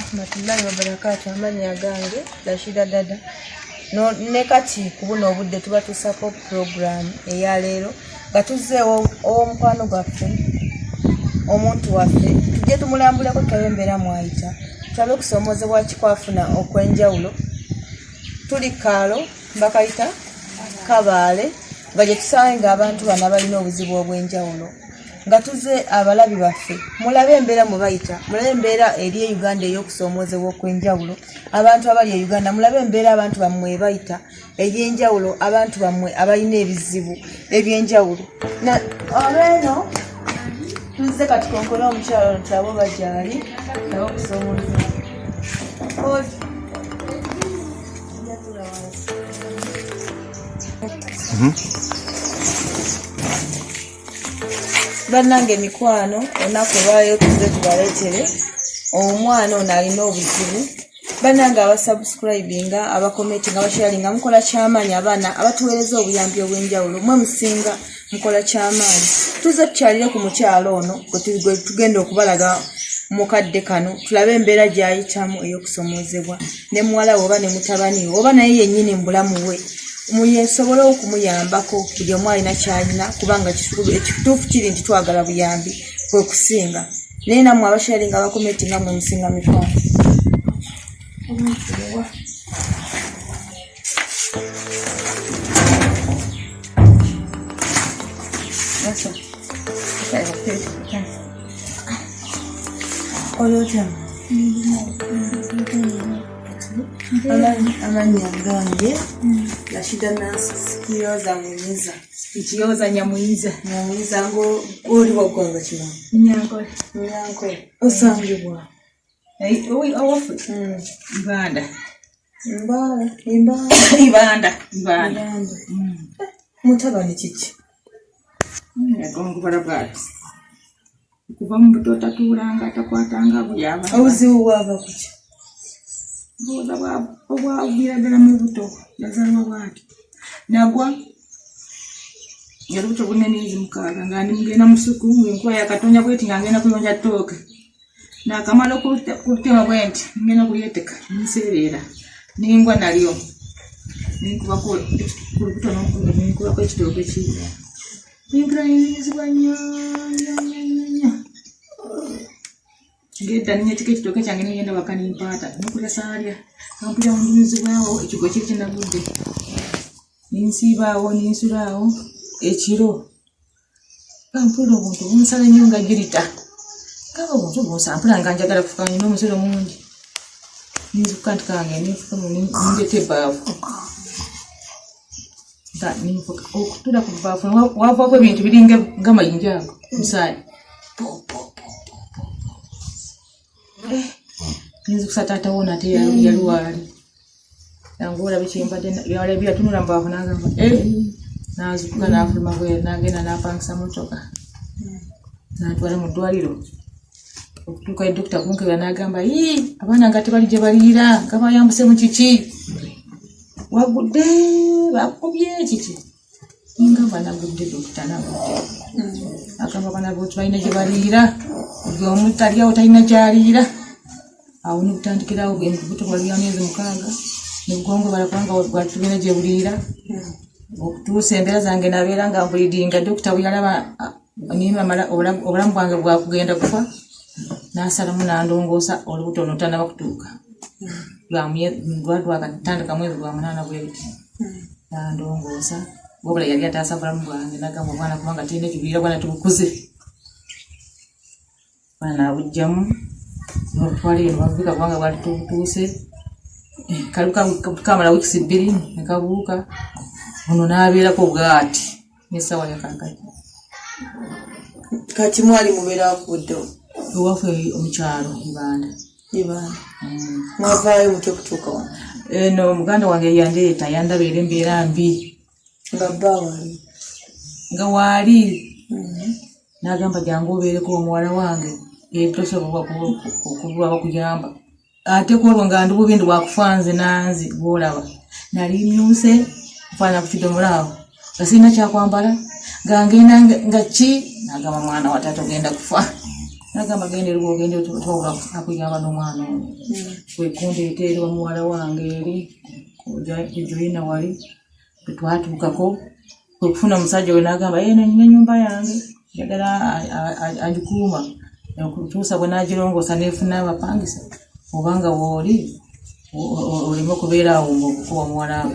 Warahmatullahi wabarakatu. Amannya gange Rashida Dada. No, ne kati ku buno obudde tubatuusako puroguramu eya leero nga tuzzeewo ow'omukwano gwaffe, omuntu waffe, tujje tumulambuleko tulabe embeera mwayita, tulabe okusoomoozebwa ki kwafuna okw'enjawulo. Tuli kaalo bakayita Kabaale nga gye tusange ng'abantu bano abalina obuzibu obw'enjawulo, nga tuze abalabi baffe mulabe embeera mwe bayita, mulabe embeera eri e Uganda ey'okusoomoozebwa okw'enjawulo. Abantu abali e Uganda mulabe embeera abantu bammwe bayita ey'enjawulo, abantu bammwe abalina ebizibu eby'enjawulo. Olweno tuzze kati konkona omukyalo ono tulabe oba gyali naye okusoomoozebwa. Bannange emikwano, olunaku olwaleero tuzze tubaleetere omwana ono alina obuzibu. Bannange abasubscribinga, abakomentinga, abasharinga, mukola kyamaanyi. Abaana abatuweereza obuyambi obw'enjawulo, mwe musinga mukola kyamaanyi. Tuzze tukyalire ku mukyalo ono gwe tugenda okubalaga mu kadde kano, tulabe embeera gy'ayitamu ey'okusomoozebwa ne muwala we oba ne mutabani we oba naye yennyini mu bulamu bwe, musobole okumuyambako. Buli omu alina ky'alina, kubanga ekituufu kiri nti twagala buyambi kwe kusinga. Naye nammwe abasharinga, abakomentinga, mwe musinga mikwano. Olotya amannya gange Rashida Nansi Kiyoza Muyiza. Kiyoza Nyamuyiza. Nyamuyiza ng'oli wa ggwanga kino? Nyankole. Nyankole. Osangibwa? Owaffe Ibanda. Mbaala, Ibanda. Ibanda, Ibanda. Mutabani kiki? Yagongobala bwati. Kuva mu buto tatuulanga, takwatanga buyaba. Obuzibu bwava ku ki? Ndowooza obwaviira ddala mu buto, yazaalibwa bwati. Nagwa nga lubuto bulina emyezi 6 nga ndi mugenda musuku ng'enkuba yakatonya bweti nga ngenda kuyonja ttooke. Nakamala okulutema bwe nti ngenda kulyeteka nseereera nengwa nalyo nenkubako ku lubuto nenkubako ekitooke kiri nenkula nenyumizibwa nnyo nnyo nnyo nnyo nnyo ngedda ninyetika ekitooke kyange nengenda waka nempaata nokulya saalya kampulira mundumizibwawo ekigo kiri kyenagudde nensiibaawo nensulaawo ekiro Mpulira obuntu bunsala nnyo nga girita kaba obuntu bunsala mpulira nga njagala kufuka nina omusolo mungi ninzukuka nti kange ninfuka nindeta ebbaafu nga ninfuka okutula ku bbaafu wavaako ebintu biringa nga mayinja ago musaayi ninzukusa taata wo nate yali waali yangu olabe kyembadde yatunula mubaafu nagamba eh! nazukuka nafuluma bweru nagenda napangisa motoka natwala mu ddwaliro okutuuka e dokita kunkebera nagamba ii abaana nga tebali gye baliira nga bayambuse mu kiki wagudde bakubye kiki ngamba nagudde dokita nagudde agamba bana boti balina gye baliira buli omu talyawo talina gyaliira awo nibutandikirawo obuto bwali bya myezi 6 nebugongobala kubanga bwali tugenda gye buliira okutuusa embeera zange nabeera nga mbulidinga dokita bweyalaba nimamala obulamu bwange bwakugenda kufa nasalamu nandongoosa olubuto ono tanaba kutuuka lwatandika mwezi gwa 8 bweruti nandongoosa wabula yali ataasa bulamu bwange nagamba omwana kubanga tulina ekibulira bwana tubukuze. Baana nabugjamu nobutwala eno babubika kubanga bwali tubutuuse. Eh, kali kamala wiikisi bbiri nekabuuka ono n'abeerako bwati n'essaawa yakakati. Kati mwali mubeera ku budde? Ewaffe omukyalo Ibanda. Ibanda. Mwavaayo mutya okutuuka wano? Eno muganda wange yandeeta, yandaba era embeera mbi. Nga bba waali? Nga waali. N'agamba jangu obeereko omuwala wange, tosobola okubulwa bakuyamba. Ate kwolwo nga ndi bubi, ndi wakufa nze nanzi gwolaba. Nali myuse nfaanana ku kidomola awo nga sirina kyakwambala, nga ngenda nga ki. Nagamba mwana wa taata ogenda kufa. Nagamba genda eri bwogenda tobula akuyamba n'omwana ono. Kwekundeeta eri wamuwala wange eri kujoyina wali twatuukako kwekufuna omusajja oyo n'agamba eno nina ennyumba yange njagala agikuuma okutuusa bwe n'agirongoosa neefuna abapangisa, obanga wooli oleme okubeera awo ng'okukuba muwala wo.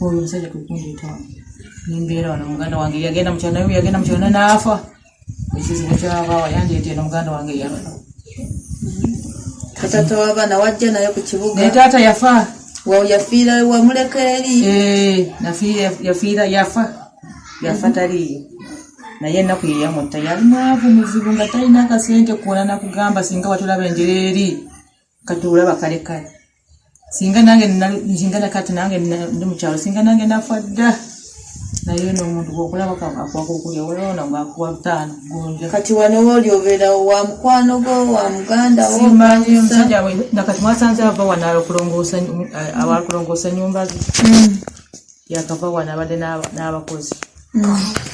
Oyo omusajja kwekundeeta wano nembeera wano. Muganda wange yagenda mukyalo, naye yagenda mukyalo n'afa. Ekizibu kyabaawa yandeeta eno muganda wange yafa. Taata w'abaana wajja naye ku kibuga? Naye taata yafa. Yafiira wamuleka eri? Yafiira, yafa, yafa taliiyo. Naye ennaku ye yamutta, yali mwavu muzibu nga talina akasente kona. Nakugamba singa watulaba enjera eri kati olaba kale kale, singa nange singa nakati nange ndi mukyalo, singa nange nafa dda. Naye n'omuntu bwokulaba akuwaka okulya, olona ngaakuwa butaano gonja. Kati wano wooli obeera wa mukwano gwo, wa muganda wo? Simanyi omusajja nakati mwasanze ava wano akulongoosa nyumba ze. Yakava wano abadde n'abakozi.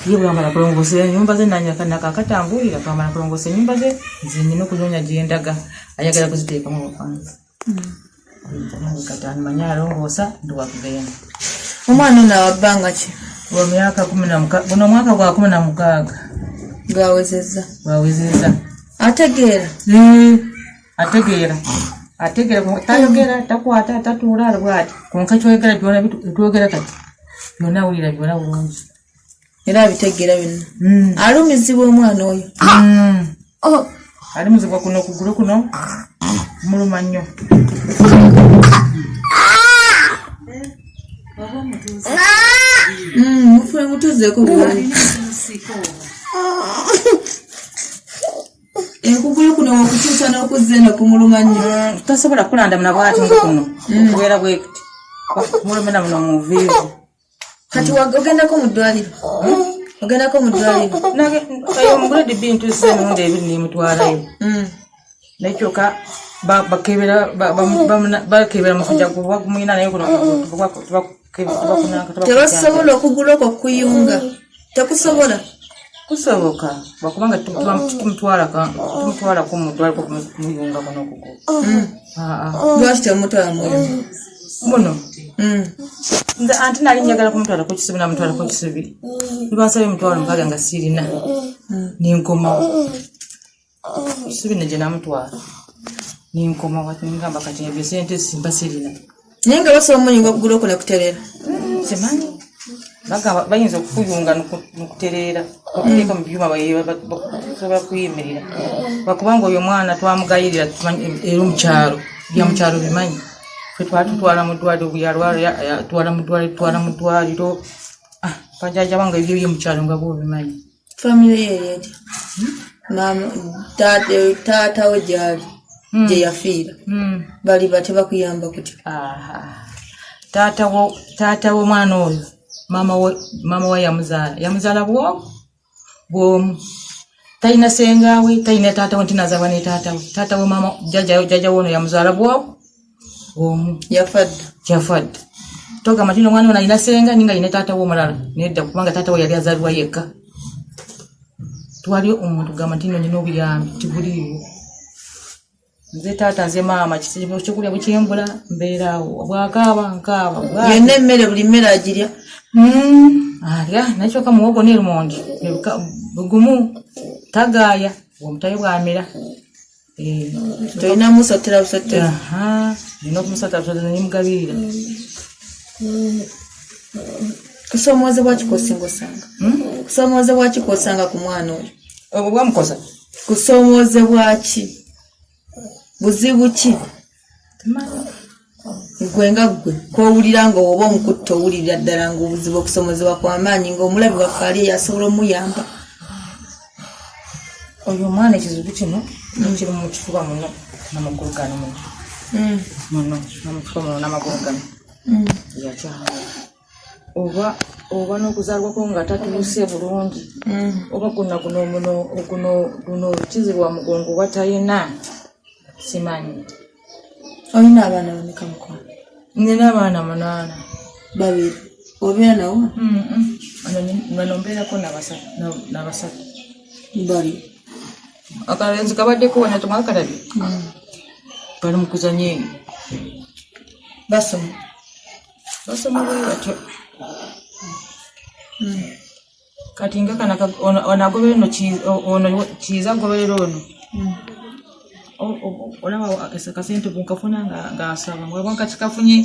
Ye bwamala kulongoosa enyumba ze nakakatambulira, kamala kulongoosa enyumba ze, nze nina okunoonya gyendaga ayagala kuziteekamu abapanzi. Kati manye alongoosa, ndi wakugenda. Omwana ono awa bbanga ki? Wa myaka 16, guno omwaka gwa 16. Gwawezezza? Gwawezezza. Ategeera? Ategeera, ategeera. Tayogera, takwata, tatuula bwati, konka kyoyogera byona twogera kati byonna awulira byona bulungi. Era abitegeera byonna? Alumizibwa omwana oyo? Alumizibwa kuno okugulu kuno muluma nnyo. Mufune mutuzeeko bulungi. Ekugulu kuno okukyusa n'okuzza eno kumuluma nnyo? Tasobola kulanda muna bwati nga kuno okubeera bwekuti mulumira muno muviivu. Kati ogendako mu ddwaliro? Ogendako mu ddwaliro? Eyo mu grade B ntuuse emirundi ebiri nemutwalayo. Naye kyokka bakebera bakebera musujja gumuyina, naye kuno tubakunanka. Tebasobola okugulu okwo kuyunga, tekusobola? Kusoboka lwakubanga tumutwalako mu ddwaliro kumuyunga kuno okugulu. Lwaki temutwala muyunga? Muno nze anti nali njagala kumutwalako Kisubi, namutwalako Kisubi nibansaba 60,000 nga sirina, ninkomawo Kisubi negye namutwala ninkomawo, ningamba kati ebyo sente simba sirina. Naye nga basobola omuyunga okugulu okwo nekutereera? Simanyi, bagamba bayinza okukuyunga nokutereera, okuteeka mu byuma basobola kuyimirira, lwakubanga oyo omwana twamugayirira era omukyalo bya mukyalo bimanyi. Fe twali tutwala mu ddwaliro, bwe yalwala twala mu ddwaliro, twala mu ddwaliro. Bajjajja bange ebyo byemukyalo nga bwobimanyi. Famire ye eri etya? Maama, taata we gyali gye yafiira bali batya? Bakuyamba kutya? Taata wo, taata w'omwana oyo, maama we, maama we yamuzaala, yamuzaala bwomu bwomu, talina sengaawe, talina taata we nti nazaalwa ne taata we. Taata we maama jjajja we ono yamuzaala bwomu bwomu. Yafa dda? Yafa dda. Togamba tino omwana ono alina senga ninga alina taata we omulala, nedda, kubanga taata we yali azaalibwa yekka. Twali omuntu gamba nti no nina obuyambi tibuliiwo. Nze taata, nze maama, kyokulya bukyembula, mbeeraawo, bwakaaba nkaaba. Yonna emmere, buli mmere agirya? Alya, naye kyokka muwogo n'erumondi bugumu tagaaya, omutayo bwamera. Tolina musotera busotera? Nina okumusotera busotera nemugabirira. Kusoomoozebwa ki kwosinga osanga? Kusoomoozebwa ki kwosanga ku mwana oyo? Obwo bwamukosa. Kusoomoozebwa ki, buzibu ki gwe nga ggwe kowulira nga oba omukutta owulirira ddala nga obuzibu okusomozebwa kwamaanyi nga omulabi waffe ali eyo asobola omuyamba? Oyo omwana ekizibu kino kiri mu kifuba muno namagulu gano muno muno namukifuba muno namagulu gano yakyama oba oba n'okuzaalwako nga tatuuse bulungi oba guno guno muno guno guno olukizi lwa mugongo oba talina simanyi. Olina abaana bameka mukwano? Nina abaana 8. Babiri obeera nawo? Bano mbeerako nabasatu. Bali akalenzi kabaddeko wena temwakalabye bali mu kuzanya eyo. Basoma? Basoma bwe batyo. Kati nga kana ono agoberera ono ono Kiiza agoberera ono. Olaba akasente bwenkafuna ng'asaba nga kati kafunye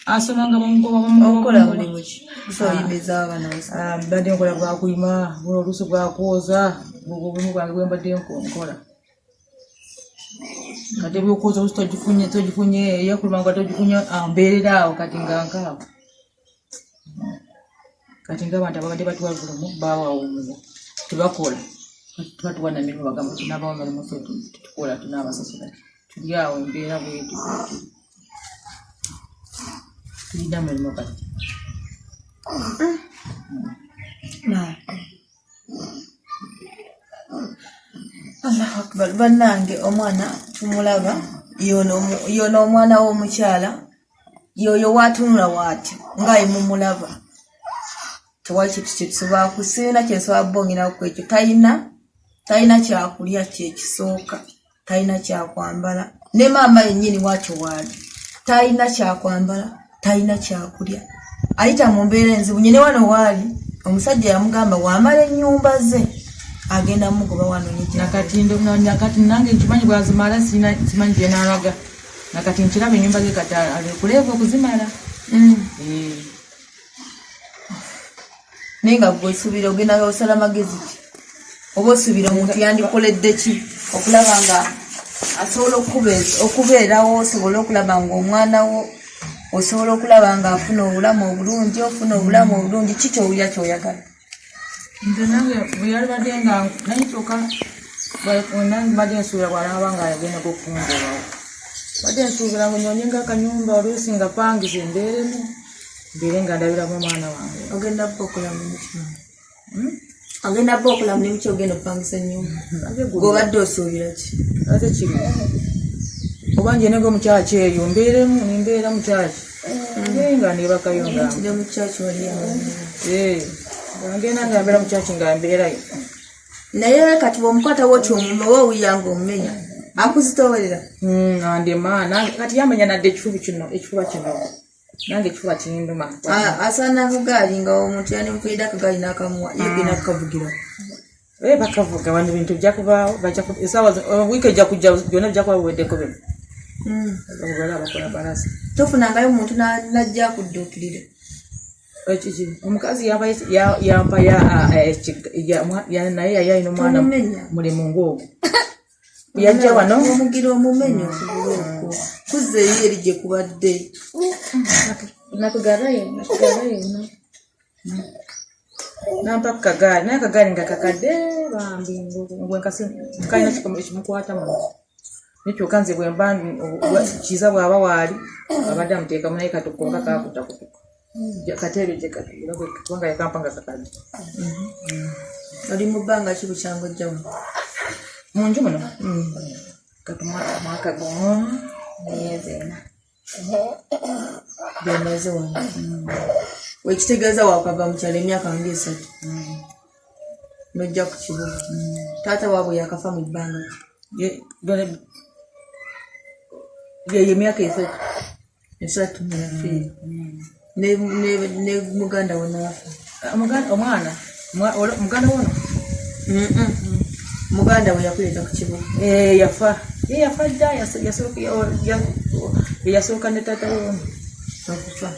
asoma nga bamugoba bamugoba. Okola mulimu ki? Oyimiza abaana? Ah, mbadde nkola bwakuyima buno oluusi bwakwoza obwo obulimu bwange bwe mbadde nkola. Kati ebyokwoza oluusi togifunye togifunye eyakuluma nga togifunye mbeerera awo kati nga nkaaba. Kati ng'abantu ababadde batuwa bulumu bawawumuza tebakola tebatuwa na mirimu bagamba tunabawa mirimu ffe tetukola tunaabasasula tuli awo embeera bwetyo tulina mirimu kati. Allahu akbar. Bannange omwana tumulaba yono omwana w'omukyala yoyo watunula waati nga emumulaba tewali kintu kyetusobola kusiina kyensobola bongera ku ekyo. Talina talina kyakulya kyekisooka, talina kyakwambala ne maama yennyini waatyo waali talina kyakwambala, talina kyakulya, ayita mu mbeera enzibu nye. Ne wano waali omusajja yamugamba waamala ennyumba ze agenda mugoba wano. Nakati nakati nange nkimanyi bwazimala sirina simanyi gyenaalaga nakati nkiraba ennyumba ze kati alekuleeva okuzimala. Naye nga gwe osuubira ogenda osala magezi ki oba osuubira omuntu yandikoledde ki okulaba nga asobola okubeerawo osobole okulaba nga omwana wo osobola okulaba nga afuna obulamu obulungi, ofuna obulamu obulungi? Ki kyowulira kyoyagala? Nze nange bwe yalibadde nga naye kyokka nange mbadde nsuubira bw'alaba nga agenda okukungobawo badde nsuubira ngu nyonye nga akanyumba oluusi nga pangisa embeeremu mbeere nga ndabiramu omwana wange. Ogenda bba okola mulimu ki? Ogenda bba okola mulimu ki ogenda okupangisa ennyumba? Gweobadde osuubira ki? Ate kiri oba njenega omukyaki eyo mbeeremu nimbeera mukyaki naye nga nebakayo nga ne mu kyaki wali nga ngenda nga mbeera mukyaki nga mbeerayo. Naye kati bwomukwata woti omume oba owulira nga omumenya akuzitowerera? Andema kati yamenya nadde ekifuba kino ekifuba kino nange ekifuba kinduma. Asaana akagaali nga omuntu yandimufunidde akagaali n'akamuwa ye genda kukavugira. Bakavuga bano ebintu bijja kubaawo esaawa wiiki ejja kujja byonna bijja kuba biweddeko bino bala bakola balasa. Tofunangayo omuntu najja akudduukirire? Ekiki omukazi yampa naye yali alina omwana Tomumenya. Mulimu ng'ogwo yajja wano. Omugira omumenya okugulu okwo kuzza eri eri gye kubadde. Nakugarayo nakugarayo nampa ku kagaali naye akagaali nga kakadde bambi ngwenkasi kalina ekimukwata muno naye kyokka nze bwemba Kiiza bw'aba waali abadde amuteekamu naye kati konka kakutakutuka kati ebyo gye katugula kubanga yakampa nga kakadde. Oli mu bbanga ki bukyanga ojja wano? Mu nju muno kati mwaka gumu emyezi 4. Byomaze wano wekitegeeza wakava mu kyalo emyaka nga 3 nojja ku kibuga. Taata waabwe yakafa mu bbanga ki? Yeyo emyaka 3. 3 yafiira ne muganda we naafa? Omwana muganda wono. Muganda we yakuleeta ku kibuga. Yafa ye yafa dda yasooka ne taata we ono. Okufa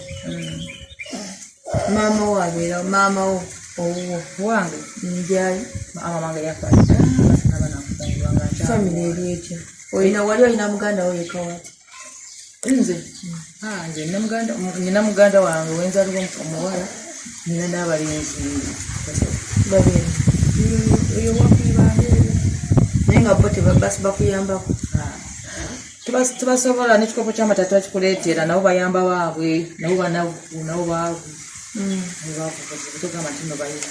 maama wo abeera maama wo owuwo? Wange. Njayi. Maama wange yafa dda basinaba nakuzaalibwa. Famire eri etya? Olina wali olina muganda wo yekka wati? Nze nze nina muganda wange wenzaliwo omuwala, nina n'abalenzi babiri. Oyo wakwibanga eyo. Naye nga bo tebabasi bakuyambako? Tebasobola, n'ekikopo ky'amata tebakikuleetera. Nabo bayamba baabwe, nabo banaku, nabo baavu. Nabo baavu, togamba nti no bayina.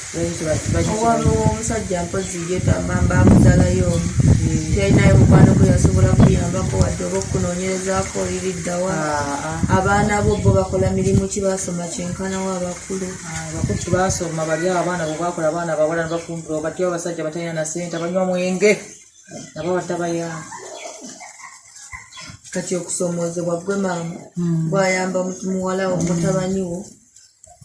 Owaliwo omusajja mpozi ye tambamba amuzalayo omu, teyalinayo mukwano gwe yasobola kuyambako wadde oba okunoonyerezaako oliriddawa? Abaana bo bo bakola mirimu ki? Basoma kyenkanawo abakulu? Abakulu tebasoma, bali awo abaana bwe bakola, abaana abawala nebafumbirwa batyo, abasajja batalina na sente, abanywa mwenge, nabo batabayamba. Kati okusomoozebwa gwe maama bwayamba muwala wo, mutabani wo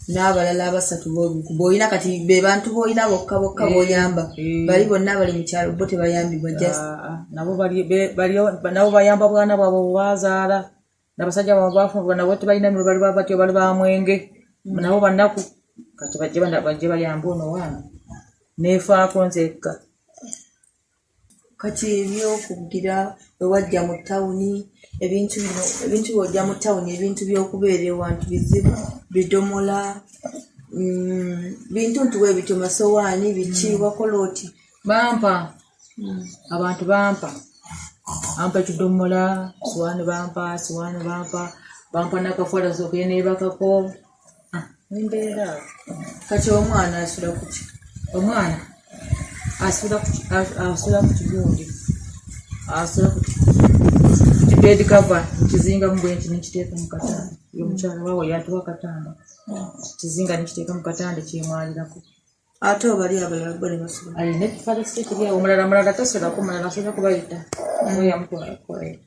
n'abalala abasatu b'olina, kati be bantu b'olina bokka bokka b'oyamba? Bali bonna bali mu kyalo bo tebayambibwa just? Nabo nabo bayamba bwana bwabwe bwebazaala, nabasajja bwabwe bafumbirwa, nabo tebalina mirimu, bali batyo, bali bamwenge, nabo banaku. Kati bajje bayambe ono wange, neefaako nzekka. Kati ebyokugira wewajja mu tawuni, ebintu bino, ebintu byojja mu tawuni, ebintu by'okubeera ewantu bizibu, bidomola, bintu ntuwa ebityo, masowaani, biki, wakola oti? Bampa, abantu bampa, bampa ekidomola, siwaani bampa, siwaani bampa, bampa nakafuala soke nebakako embeera. Kati omwana asula kuki? Omwana asula ku kigundi, asula ku kibed cover, nkizingamu bwenti nekiteeka mu katanda. Ye omukyala waawe yatuwa akatanda, kizinga nekiteeka mu katanda, kyemwalirako. Ate obali abalala bo ne basula? Alina ekifalisi kiri awo. Omulala tasulako, omulala asula kubayita oyo yamutwala kukolayo.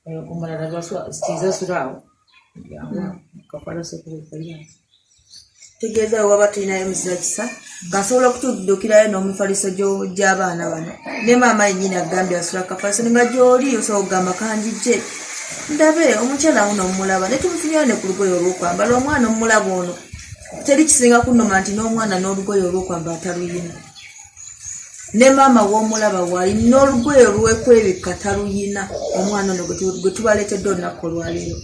Omulala kiza asula awo kafalasi kali. Tegeeza waba tulinayo muzira kisa ng'asobola okutuddukirayo n'omufaliso gy'abaana bano, ne maama yennyini agambye asula kafaliso, nga gy'oli osobola okugamba kanjijje ndabe omukyala wuno omulaba, ne tumufunyayo ne ku lugoye olw'okwambala omwana omulaba ono. Teri kisinga kunnuma nti n'omwana n'olugoye olw'okwambala taluyina, ne maama w'omulaba waali n'olugoye olw'okwebikka taluyina. Omwana ono gwe tubaleetedde olunaku olwaleero,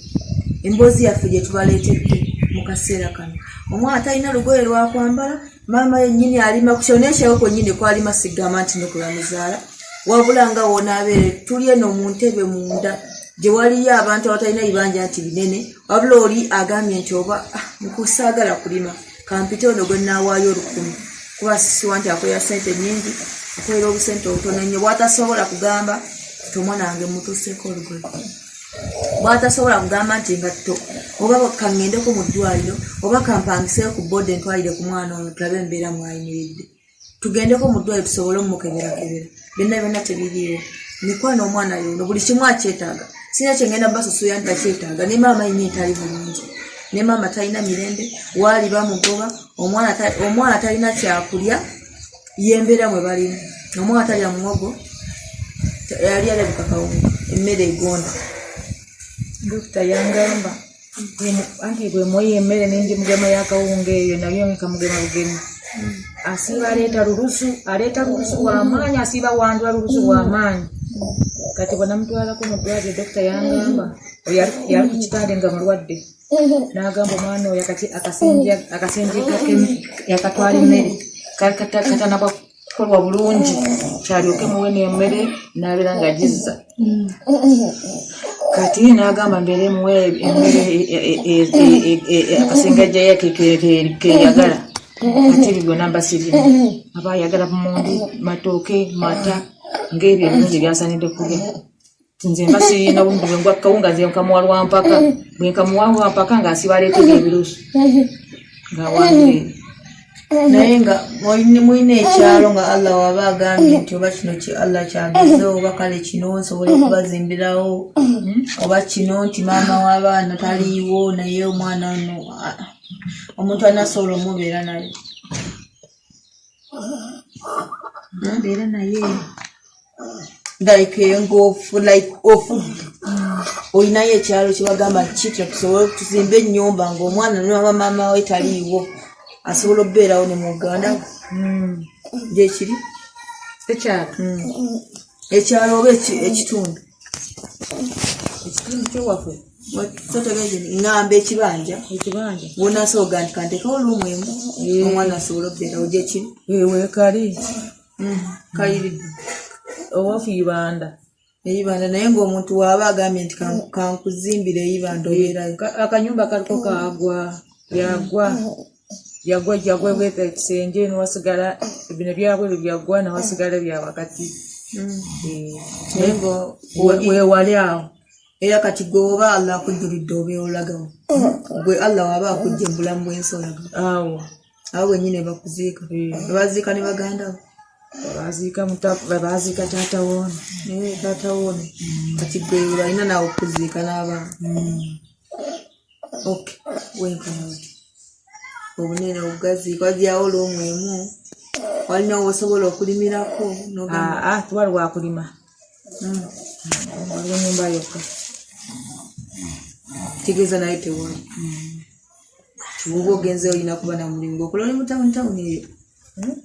emboozi yaffe gye tubaleetedde mu kaseera kano, omwana talina lugoye lwakwambala, maama yennyini alima ku kyalo, naye kwennyini kwalima sigamba nti no kwe bamuzaala, wabula nga wonaabeere tuli eno mu ntebe munda gye waliyo abantu abatalina bibanja nti binene, wabula oli agambye nti oba nkusaagala kulima, kampite ono gwe nnaawaayo 1000, kuba sisiwa nti akolera sente nnyingi, akolera obusente obutono nnyo bw'atasobola kugamba nti omwana wange mutuuseeko olugoye, bw'atasobola kugamba nti ngatto oba kaŋŋendeko mu ddwaliro oba kampangiseyo ku boda entwalire ku mwana ono tulabe embeera mwayimiridde, tugendeko mu ddwaliro tusobole omukeberakebera. Byonna byonna tebiriiwo. Mikwano, omwana yono buli kimu akyetaaga, sirina kyengenda basusuya nti takyetaaga. Ne maama yennyini tali bulungi, ne maama talina mirembe, waali bamugoba. Omwana talina kyakulya, yembeera mwe balimu. Omwana talya muwogo, yali alabika kawunga, emmere egonda. Dokita yangamba anti bwe muwa emmere nenjimugema yakawunga eyo, nayo nkamugema bugemi, asiiba aleeta lulusu, aleeta lulusu bwamaanyi, asiiba wandula lulusu bwamaanyi. Kati bwe namutwalako mu ddwaliro, dokita yangamba, oyo yali ku kitande nga mulwadde, n'agamba omwana oyo akasenje yakatwala emmere katanaba kukolwa bulungi, kyalyoke muwe n'emmere n'abeera nga gizza. Kati n'agamba mbeere muwe emmere akasengejjayo keyagala. Kati ebyo byonna mbasirina, aba ayagala bumonde, matooke, mata, ng'ebyo ebirungi byasanidde kulya. Nze mba sirina bwe ngwa kawunga, nze nkamuwa lwampaka, bwe nkamuwa lwampaka ng'asiba aleetera ebirusu ng'awandira. Naye nga mulina ekyalo, nga Allah waba agambye nti oba kino ki Allah kyageze, oba kale kino nsobola okubazimbirawo, oba kino nti maama w'abaana taliiwo, naye omwana ono omuntu anasobola omubeera naye? Mbeera naye. Like ngaofu, like ofudde, olinayo ekyalo kyebagamba nti kityo tusobole tuzimbe ennyumba ng'omwana naba maama we taliiwo asobola okubeerawo ne muganda gyekiri? Ekyalo. Ekyalo oba ekitundu? Ekitundu kyewaffe. Ŋŋamba ekibanja. Ekibanja. Wonasobola nti kantekewo luumu emu omwana asobole okubeerawo gyekiri. Weekali. Kayiridde. Owafu Ibanda. Eibanda naye ng'omuntu waaba agambye nti kankuzimbire eibanda obeerayo. Akanyumba kaliko kagwa yagwa yagwa yagwa bweta ekisenge newasigala bino byabweru byagwa newasigala bya wakati. Naye wewali awo. Era kati gwe oba Allah akujjulidde obeera olagawo. Gwe Allah waba akujja mu bulamu bw'ensi olagawo. Awo. Awo wennyini bakuziika. Baziika ne baganda bo. Baziika taata woono. Taata woono. Kati gwe balina naawe okuziika n'abaana. Okay, wenkana wati. Obunene obugazi wajjawo luumu emu. Walina wosobola okulimirako n'ogamba. Tewali wakulima. Waliwo ennyumba yokka. Kitegeeza naye tewali. Bw'oba ogenzeeyo olina kuba na mulimu gw'okola oli mu tawuni tawuni eyo.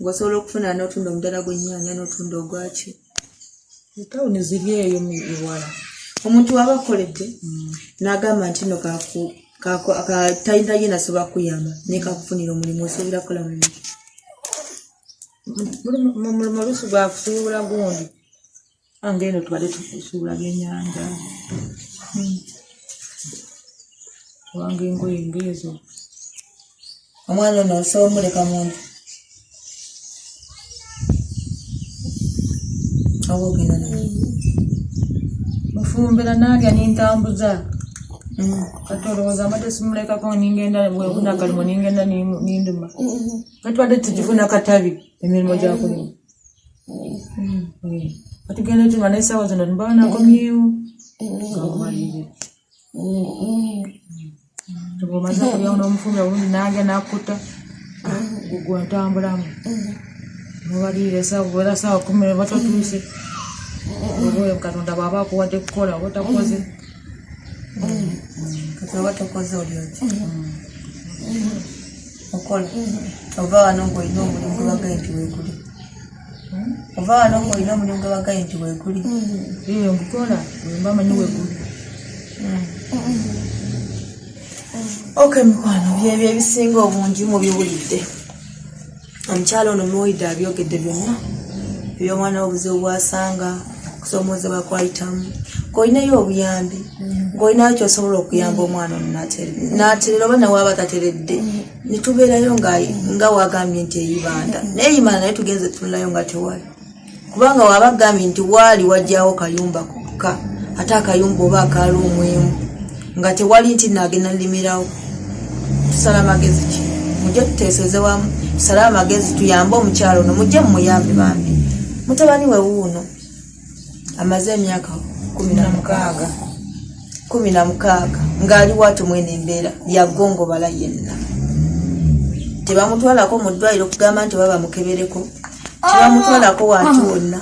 Ng'osobola okufuna n'otunda omudala gw'ennyaanya n'otunda ogwaki. Tawuni ziri eyo ewala. Omuntu w'aba akoledde n'agamba nti nno talina ye nasobola kukuyamba naye kakufunira omulimu osuubira kukola mulimu ki? Mulimu oluusi gwa kusuubula gundi. Ange eno tubadde tusuubula byennyanja. Kubanga engoye ng'ezo. Omwana ono osobola omuleka mu nju? Oba ogenda naye? Mufumbira n'alya n'entambuza. Kati olowooza mbadde simulekako ningenda bwefuna akalimu ningenda ninduma. Kati tubadde tugifuna katabi emirimu gya kulima. Kati genda tuma n'essaawa zino mba nakomyewo. Nga nkumalirira. Bw'omaze okulya n'omufumbira bulungi n'alya n'akkuta gwe ntambulamu. N'obalirira essaawa bw'era ssaawa 10 oba totuuse. Oba Katonda bw'aba akuwadde kukola oba takoze. Kati oba tokoze oli otya? Okola. Ova wano ng'olina omulimu gwe bagambye nti weeguli. Ova wano ng'olina omulimu gwe bagambye nti weeguli. Ngukola bwe mba manyi weeguli. Okay mikwano, byebyo ebisinga obungi mubiwulidde. Omukyala ono muwulidde abyogedde byonna eby'omwana obuzibu bw'asanga, okusoomoozebwa kw'ayitamu. Ng'olinayo obuyambi, ng'olinayo ky'osobola okuyamba omwana ono n'aterera oba nawe aba tateredde. Ne tubeerayo nga wagambye nti eyibanda. Naye eyibanda naye tugenze tutunulayo nga tewali. Kubanga waba agambye nti waali wajjawo kayumba kokka, ate akayumba oba akaluumu emu nga tewali nti naagenda nlimirawo. Tusala amagezi ki? Mujje tuteeseze wamu, tusale amagezi tuyambe omukyalo ono, mujje mumuyambe bambi. Mutabani we wuuno amaze emyaka 16 16 ng'ali waatu mwene embeera yagongobala yenna. Tebamutwalako mu ddwaliro kugamba nti oba bamukebereko, tebamutwalako wantu wonna.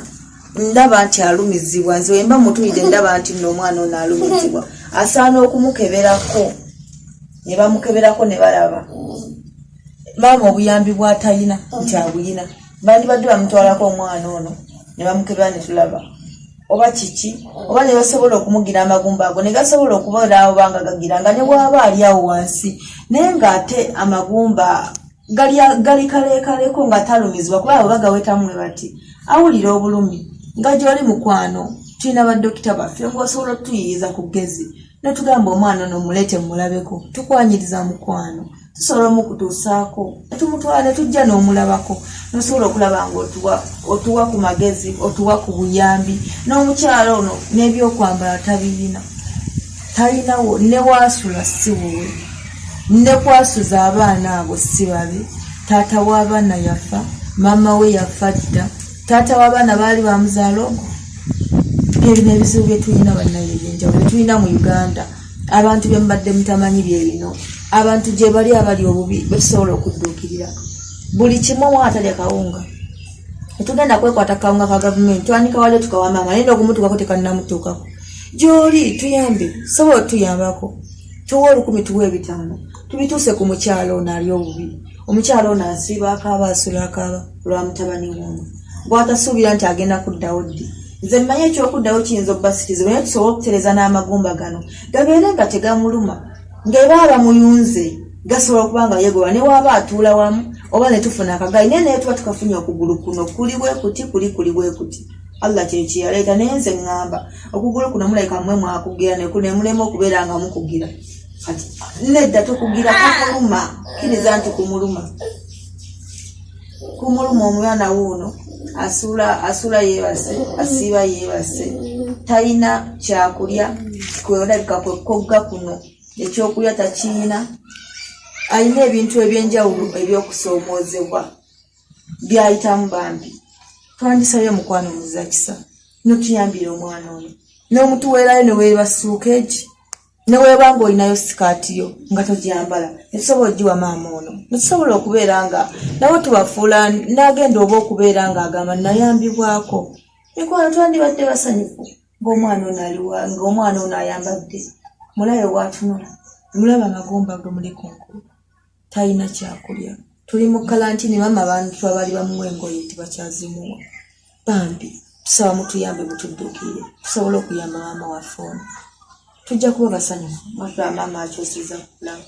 Ndaba nti alumizibwa, nze wemba mutulidde ndaba nti nno omwana ono alumizibwa, asaana okumukeberako. Ne bamukeberako ne balaba maama obuyambi bw'atalina nti abuyina. Bandibadde bamutwalako omwana ono ne bamukebera ne tulaba oba kiki, oba ne basobola okumugira amagumba ago ne gasobola okubeera oba nga gagira nga ne bw'aba ali awo wansi, naye ng'ate amagumba gali kaleekaleko nga talumizibwa, kuba abo bagawetamu bati awulira obulumi. Nga gy'oli mukwano, tulina badokita baffe ng'osobola otuyiyiza ku ggezi ne tugamba omwana ono muleete mumulabeko, tukwanyiriza mukwano, tusobola omukutuusaako ne tumutwala ne tujja n'omulabako, n'osobola okulaba nga otuwa ku magezi, otuwa ku buyambi. N'omukyala ono n'ebyokwambala tabiyina, talinawo, ne waasula si wuwe, ne kwasuza abaana abo si babe. Taata w'abaana yafa, maama we yafa dda, taata w'abaana baali bamuzaala ogwo. Byebino ebizibu bye tulina bannaye ebyenjawulo bye tulina mu Uganda. Abantu bye mubadde mutamanyi bye bino. Abantu gye bali abali obubi betusobola okudduukirira buli kimu. Omwana atalya kawunga, tetugenda kwekwata kawunga ka gavumenti, twanika waliyo tukawa maama, naye n'okumutuukako tekannamutuukako. Gy'oli tuyambe, sobola otuyambako, tuwe 1000, tuwe 500, tubituuse ku mukyalo ono ali obubi. Omukyalo ono asiiba akaaba, asula akaaba lwa mutabani w'ono. Gwatasuubira nti agenda kuddawo ddi. Nze mmanyi ekyokuddawo kiyinza okuba si kizibu, naye tusobole okutereza n'amagumba gano gabeere nga tegamuluma, ng'eba bamuyunze gasobola okuba nga yegoba ne waaba atuula wamu oba ne tufuna akagaali, naye naye tuba tukafunye. Okugulu kuno kuli bwe kuti, kuli kuli bwe kuti. Allah kyekiyaleeta, naye nze ŋŋamba okugulu kuno mulabika mmwe mwakugira ne mulema okubeera nga mukugira. Kati nedda, tokugira, kumuluma. Kkiriza nti kumuluma, kumuluma. Omwana wuuno asuula, asula yeebase, asiiba yeebase, talina kyakulya. Kwolabika kwekogga kuno ekyokulya takiina. Alina ebintu ebyenjawulo ebyokusoomoozebwa byayitamu. Bambi twandisabye mukwano muzakisa notuyambira omwana ono n'omutuweerayo neweebasuuka egi, neweeba nga olinayo sikaati yo nga togyambala, netusobola ogiwa maama ono, netusobola okubeera nga nabo tubafuula n'agenda oba okubeera nga agamba nayambibwako. Mikwano, twandibadde basanyufu ng'omwana ono aliwa, ng'omwana ono ayambadde. Mulabe waatunula, mulaba amagumba ge muli kunkulu, talina kyakulya. Tuli mu kalantini. Maama, abantu abaali bamuwa engoye tebakyazimuwa. Bambi tusaba mutuyambe, mutudduukirire tusobole okuyamba maama waffe ono. Tujja kuba basanyufu nga maama akyusiza kulamu,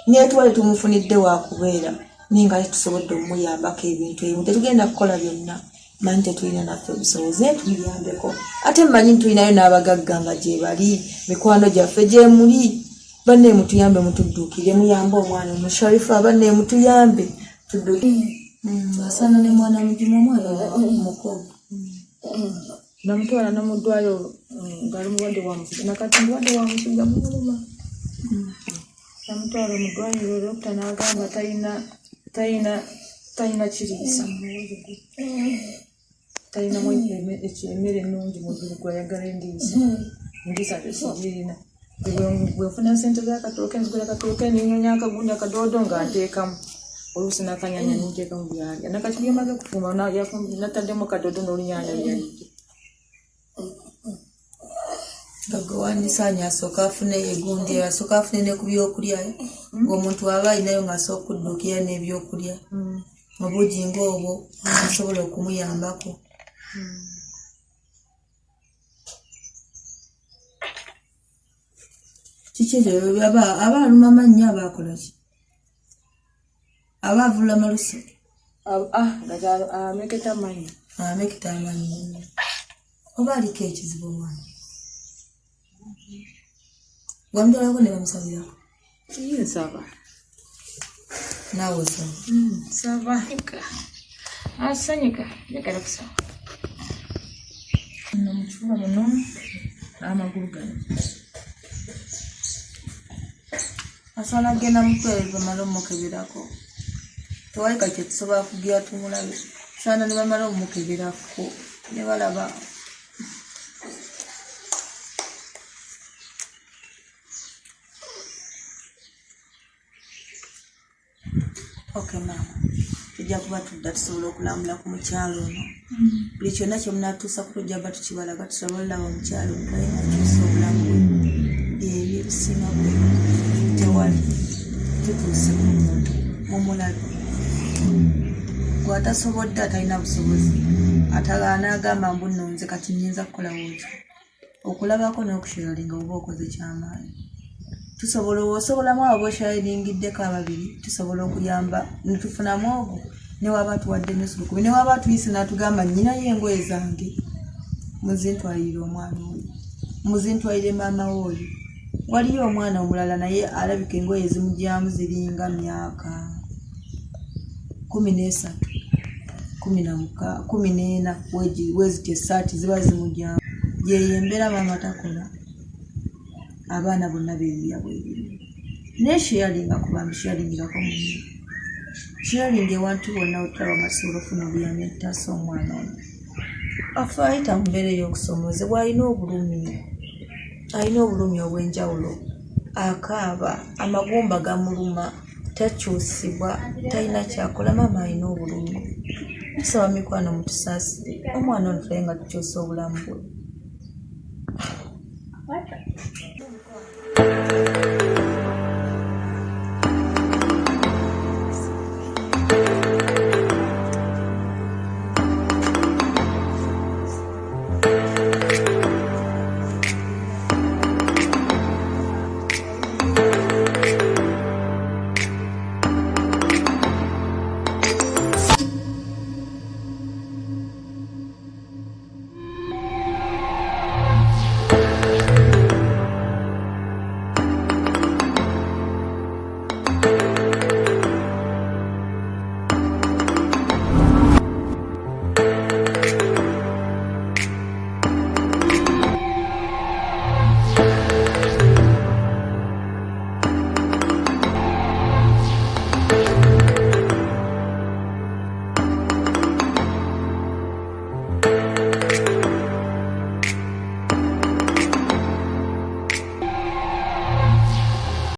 naye tuba tetumufunidde wakubeera, naye nga tusobodde omuyambako ebintu ebimu. Tetugenda kukola byonna, manyi tetulina naffe busobozi, naye tumuyambeko. Ate mmanyi ntulinayo n'abagagga nga gye bali, mikwano gyaffe gyemuli. Banne mutuyambe, mutudduukire, muyambe omwana ono Sharifa. Banne mutuyambe, tudduukire. Asaana ne mwana mugimu, omwana muko. Namutwala nomuddwaliro ngaali mulwadde wa musujja, nakati mulwadde wa musujja, mumuluma. Namutwala mu ddwaliro, dokita n'agamba talina, talina, talina kiriisa, talinamu emmere ennungi mubiri gwe, ayagala endiisa, endiisa tesigirina. Bwenfuna sente zakatooke nzigula katooke ninyonya akagundi akadoodo nga nteekamu oluusi nakanyanya ninteekamu byalya. Nakati byemaze kufumba nataddemu kadoodo n'olunyanya byalidde. Nga gwe wandisaanye asooka afune egundi, asooka afune ne ku byokulya, ng'omuntu aba alinayo ng'asooka okudduukira n'ebyokulya, obuugi ng'obwo asobola okumuyambako. Kiki ekyo? Aba aluma mannyo, aba akola ki? Aba avula malusu? Ameketa mannyo. Ameketa amannyo, oba aliko ekizibu omwana? Wamutwalako ne bamusabirako? Nsaba. Naawe osaba? Nsaba, asanyuka, njagala kusaba no mukifuba muno n'amagulu gano. Asaana genda mutwale bamale omukeberako. Tewali kati kyetusobola kugira tumulabe, saana ne bamala omukeberako ne balaba. Ok maama, tujja kuba tudda tusobola okulambula ku mukyalo ono. Buli kyonna kyemunatuusa tujja ba tukibalaga, tusobole olaba omukyalo ono talina kyusa obulamu bwe. Byebyo ebisinga bwe tewali. Tutuuse ku muntu, mumulabe. Gwatasobodde, atalina busobozi, anaagamba mbu nno nze kati nyinza kukolawo ki? Okulabako n'okusharinga oba okoze kyamaanyi. Tusobola, osobolamu abo bosharingiddeko ababiri, tusobola okuyamba netufunamu ogwo. Newaba tuwadde nusu lukumi, newaba tuyise n'atugamba nnyinayo engoye zange muzintwalirire omwana oyo, muzintwalire maama we oyo. Waliyo omwana omulala naye alabika engoye zimugyamu ziringa myaka 13, 14, wezityo essaati ziba zimugyamu. Yeyo embeera. Maama takola, abaana bonna beeyiya bwebimu. Naye sharinga ku bantu, sharingirako munne, sharing ewantu bonna wetulaba nga tusobola okufuna obuyambi entutaasa omwana ono. Afe ayita mu mbeera ey'okusomoozebwa, alina obulumi, alina obulumi obw'enjawulo, akaaba, amagumba gamuluma, takyusibwa, talina kyakola. Maama alina obulumi. Tusaba mikwano mutusaasire omwana ono, tulabe nga tukyusa obulamu bwe.